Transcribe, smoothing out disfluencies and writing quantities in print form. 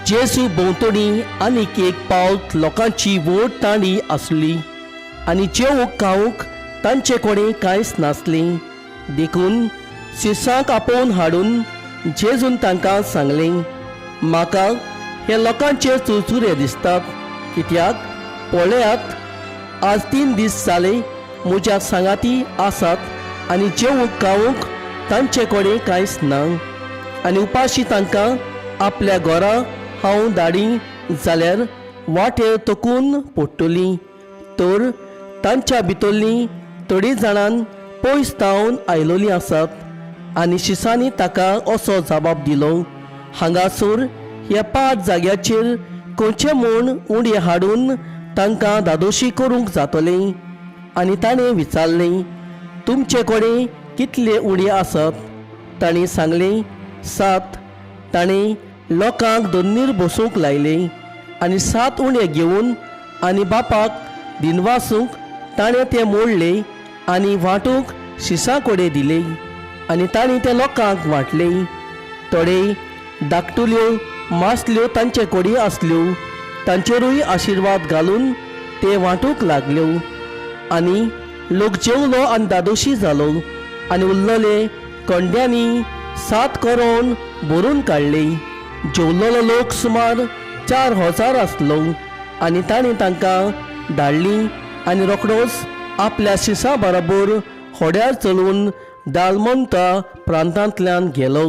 जेजू भोंवतणी आनीक एक पावट लोकांची व्हड तांडी आसली आनी जेवंक खावंक तांचे कडेन कांयच नासलें. देखून शिसांक आपोवन हाडून जेजून तांकां सांगलें, म्हाका हे लोकांचे चुरचुरे दिसतात, कित्याक पळयात, आज 3 दीस जाले म्हज्या सांगाती आसात आनी जेवंक खावंक तांचे कडेन कांयच ना. आनी उपाशी तांकां आपल्या घरा हांव धाडी जाल्यार वाटेर तकून पडटली. तर तांच्या भितरलीं थोडीं जाणां पयस तावन आयलोलीं आसात. आनी शिसांनी ताका असो जबाब दिलो, हांगासर ह्या 5 जाग्याचेर खंयचे म्हूण उंडे हाडून तांकां धादोशी करूंक जातलें. आनी ताणें विचारलें, तुमचे कडेन कितले उंडे आसात? तांणी सांगलें, 7. ताणें लोकांक दोन्नीर बसूंक लायले आनी 7 उंडे घेवन आनी बापाक दिनवासूंक ताणें ते मोडले आनी वांटूंक शिसां कडेन दिले आनी तांणी ते लोकांक वांटले. थोडे धाकटुल्यो मासल्यो तांचे कडेन आसल्यो, तांचेरूय आशिर्वाद घालून ते वांटूंक लागल्यो. आनी लोक जेवलो आनी दादोशी जालो आनी उरलेले कोंड्यांनी 7 करोन भरून काडले. जेवलेलो लोक सुमार 4000 आसलो. आनी तांणी तांकां धाडली आनी रोखडोच आपल्या शिसां बरोबर होड्यार चलून दालमंता प्रांतांतल्यान गेलो.